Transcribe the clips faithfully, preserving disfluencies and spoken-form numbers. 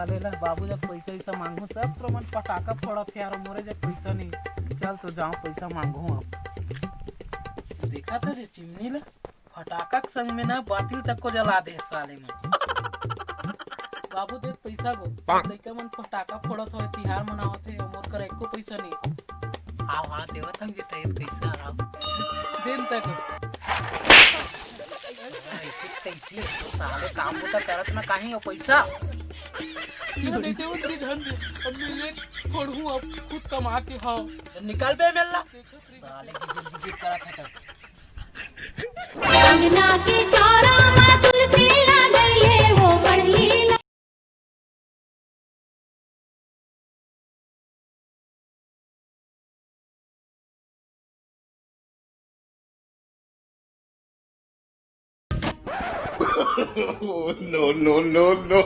अरे ला, बाबू जब पैसा वैसा मांगू, सब तो मन फटाका फोड़त हे यार, मोरे जब पैसा नहीं। चल तो जाओ, पैसा मांगू अब। देखा था जे चिमनी ला, फटाका के संग में ना बातिल तक को जला दे साले मन। बाबू दे पैसा गो, सब लइका मन फटाका फोड़त होय, तिहार मनावत हे, मोर कर एको पैसा नहीं। आओ, हाँ, देवत हम बेटा, ये पैसा आओ। दिन तक। ऐसी तैसी तो साले काम बुता करत ना काहीं हो पैसा। ये नहीं देवत भी झन दे, अब मैं ले फोड़हूँ अब खुद कमा के, हाँ। तो निकाल बे मेला। साले की जिंदगी करत है चल। अंगना के चौरा मा तुलसी लागल हे, वो बढ़ली ला- Oh, no, no, no, no.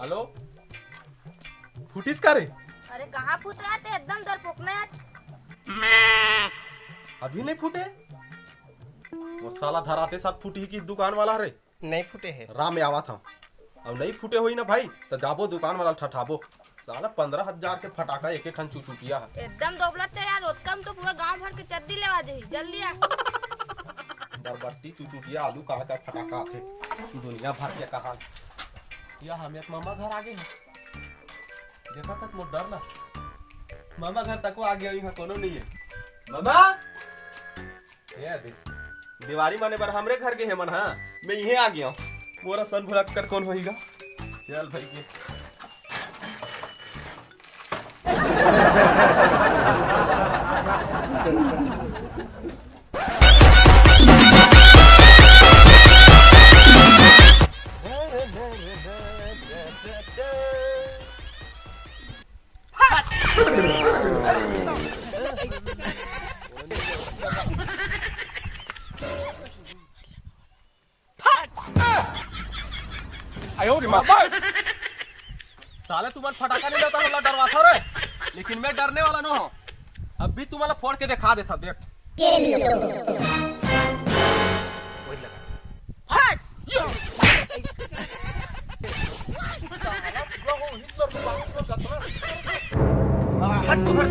Hello, फूटिस का रे? अरे कहाँ फूटे यार, ते एकदम डरपोक ना यार। अभी नहीं फूटे? वो साला धराते साथ फूटी की दुकान वाला रे। नहीं फूटे हे। राम में आवा था। अब नहीं फूटे होई ना भाई, तो जाबो दुकान वाला ठठाबो। साला पन्द्रह हजार के फटाका एक एक ठन चुचुटिया है। एकदम दोबलत है यार, ओतका में तो पूरा गांव भर के चड्डी लेवा देही। जल्दी आ। बरबट्टी चुचुटिया आलू का का फटाका आथे, दुनिया भर के कहा। या हम एक मामा घर आ गए हैं। देखा तक मोर डर ना। मामा घर तक आ गया, यहाँ कोनो नहीं है। मामा, ये दे, देवारी माने बर हमरे घर के हे मन, हाँ, मैं इहे आ गया। मोरा सन भुलक्कड़ कौन होईगा? चल भाई के। साले तुमन फटाका नहीं लेता, हमला डरवाता रे, लेकिन मैं डरने वाला न हो। अब भी तुम्हारा फोड़ के दिखा देता, देख। फट! यो! साला पूरा वो हिटलर को बाहर में गतना। आ, हट तो हट।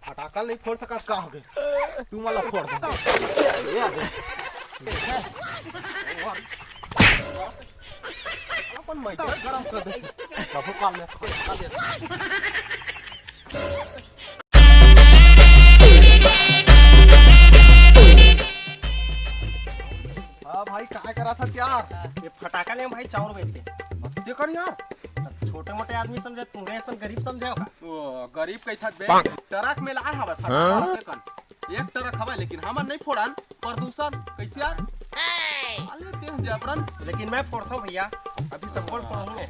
फटाका नहीं फोड़ सका, का हो गए? तू मला फोड़ दे। ये आ दे। अपन माइक गरम कर दे। कभू काल में खा ले। हाँ भाई, काय करा था यार? ये फटाका ले भाई, चाउर बेच के। मत कर यार। छोटे मोटे आदमी समझे, तुम्हें ऐसा गरीब समझे का? ओ, गरीब कैसा बे? पाक। ट्रक में लाए हवा था, हाँ? फटाका कन। एक ट्रक हवा, लेकिन हमन नहीं फोड़न। प्रदूषण कैसे यार? अरे तेज जबरन। लेकिन मैं फोड़ता हूँ भैया, अभी संबल फोड़ता हूँ।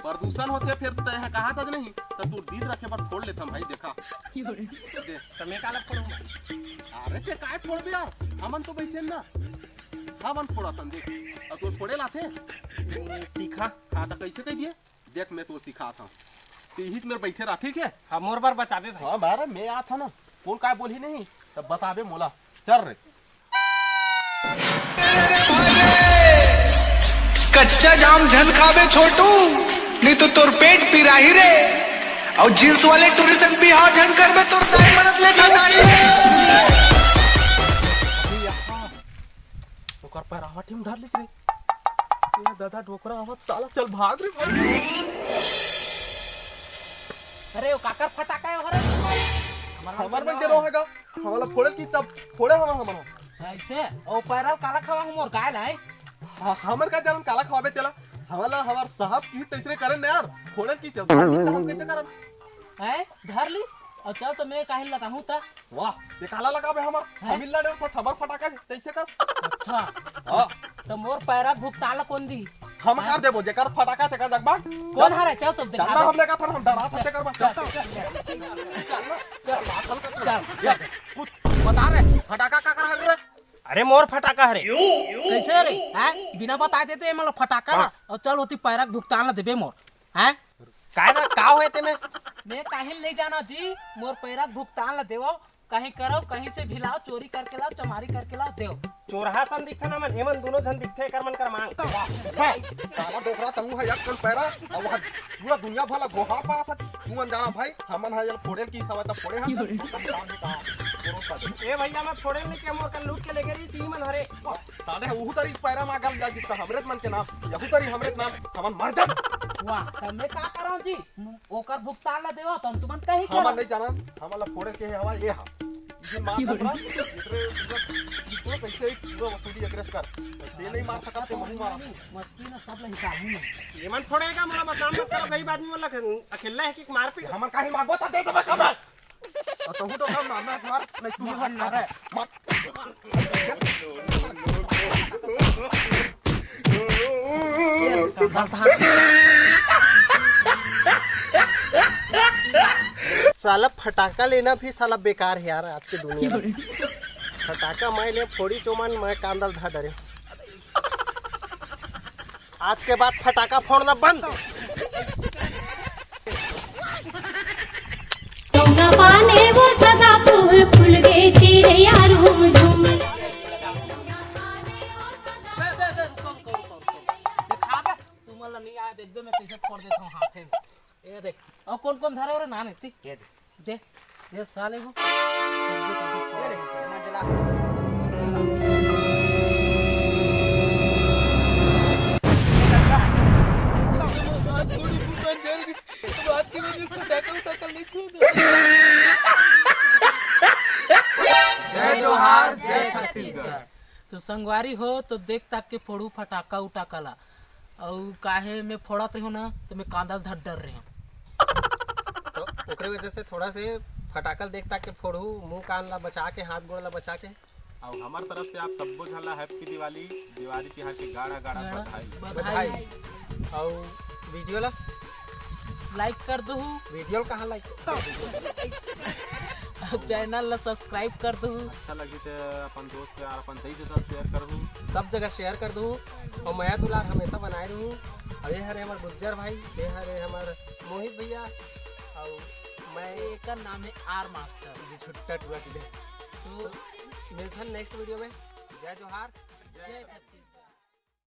प्रदूषण होते फिर तय कहा था नहीं, तो तू डीज रखे पर फोड़ लेता भाई, देखा। दे। तो मैं काला फोड़ूंगा? अरे ते काय फोड़बे यार, हमन तो बैठे ना, हमन फोड़ा तन देख। अब तू फोड़े लाथे? हम्म, सीखा। हाँ, तो कैसे कह दिए? देख, मैं तो सिखात हूँ, तीहित मेर बैठे रहा, ठीक है? हाँ, मोर बर बचाबे भाई। हाँ, बारे मैं आत हूँ ना, कौन काय बोली नहीं, तब बताबे मोला। चल रे। कच्चा जाम झन खाबे छोटू, नहीं तो तोर पेट पिराही रे। और जींस वाले टूरिस्ट भी हाँ झन करबे, तोर दाई मरत ले ठंडाई रे। ओकर पैरावा टीम धर लिस रे। ए दादा, डोकरा आवत साला, चल भाग रे भाई। अरे, ओ काकर फटाका है, अरे? हमर मन के नो हेगा, हमला फोड़े की तब फोड़े हवा हमन। ऐसे, ओ पैरा काला खवा हमर काय लाई? हाँ, हमर का जानन काला खवाबे तेला? हमला हमर साहब की तैसरे करन ना यार, फोड़े की चल, हम कैसे करन? हैं? धर ली? और चल तो मैं काहे लगाहूं ता? वाह, ये काला लगाबे हमर? हैं? हम इल्ला डर था छबर फटाका तैसे कर। अच्छा। हाँ। तो मोर पैरा भुगताला कौन दी? हम कर देबो, जेकर फटाका तेकर जगबा। कौन हरे? चल तो दिखा चंदा दे। हम लेकर था, हम डरा सकते कर बा। चल, चल, चल, चल, चल, चल। कुछ बता रे, फटाका का कर रे? अरे मोर फटाका हरे। कैसे रे? हैं? बिना बताए देते ये मतलब फटाका ला। और चल होती पैरा के भुगतान ला देबे मोर। हैं? काय ना, का होए ते में? मैं काहे ले जाना जी, मोर पैरा के भुगतान ला देवो। कहीं करो, कहीं से भी लाओ, चोरी करके लाओ, चमारी करके लाओ, देव। चोरहा सन दिखथे ना मन, एमन दोनों झन दिखथे, एकर मन कर मांग। बे, साला डोकरा तहू है एक कन पैरा, और वहाँ पूरा दुनिया भला गोहार पड़ा था। तू अनजाना भाई, हमन है ये फोड़ेल की सवाल तब फोड़े हम। ए भैया, मैं फोड़ेल नहीं के मोर कर लूट के लेके रही सी मन हरे। साले उहू तरी पैरा मा गल जा जितना हमरे मन के नाम, यहू तरी हमरे नाम, हमन मर जा। वाह, तब मैं का करूं जी? ओकर भुगतान ला देवा, तो हम तुमन कहीं हमन करा। नहीं जाना, हमन ला फोड़े के हवा ये हा। ये मार की कपड़ा, इतने, इतने, इतने कैसे ही पूरा वसूली एकरे से कर। ये नहीं मार सकत, ते महू मारा। मस्ती ना सब ला हिसाब ही नहीं। ये मन फोड़ेगा, मोला बदनाम मत करो, गरीब आदमी मोला अकेला है कि मारपीट। हमन काहे मारबो, ता दे देबे कमर। और तहू तो कम मारना, मार, नहीं तू मार, मार, मार। साला फटाका लेना भी साला बेकार है यार आज के दुनिया में। फटाका मैं ले फोड़ी चोमन मैं कांदल धा डरे। आज के बाद फटाका फोड़ना बंद। सोना पाने वो सदा फूल फूल गे चिड़िया रूम झूम। बे, बे, बे, रुको, रुको, रुको, रुको। देखा बे, तू मन ला नहीं आया, देखबे मैं कैसे फोड़ देता हूँ हाथे में। ये देख, और कौन कौन धरे हो रे नान इतनी? ये देख। दे, दे साले को। देखबे कैसे फोड़ देता हूँ। ये ले, ये जला। आज थोड़ी फूटन जल गई। अब आज के बाद में फटाका उटाका नहीं छूऊंगा। जय जोहार, जय छत्तीसगढ़। तो संगवारी हो तो देख ताक के फोड़ू फटाका उटाका ला। अउ काहे मैं फोड़त रह्यो ना तो मैं कांदा धर डर रह्यो। तो ओकरे वजह से थोड़ा से फटाका देख ताक के फोड़ू, मुंह कान ला बचा के, हाथ गोड़ ला बचा के। अउ हमर तरफ से आप सब्बो झन ला हैप्पी दिवाली, दिवाली तिहार के गाड़ा गाड़ा गाड़ा बधाई। बधाई। बधाई। अउ वीडियो ला लाइक कर दहू। वीडियो ला कहाँ लाइक? अउ चैनल ला सब्सक्राइब कर दहू। अच्छा लगी तो अपन दोस्त यार, अपन दई से शेयर करहू। सब जगह शेयर कर दहू। अउ मया दुलार हमेशा बनाए रहू। अउ ये हरे हमर गुज्जर भाई, ये हरे हमर मोहित भैया, अउ मैं एकर नाम है आर मास्टर। जी छुट्टा टुरा की दे। तो मिलथन नेक्स्ट वीडियो में। जय जोहार, जय जय छत्तीसगढ़।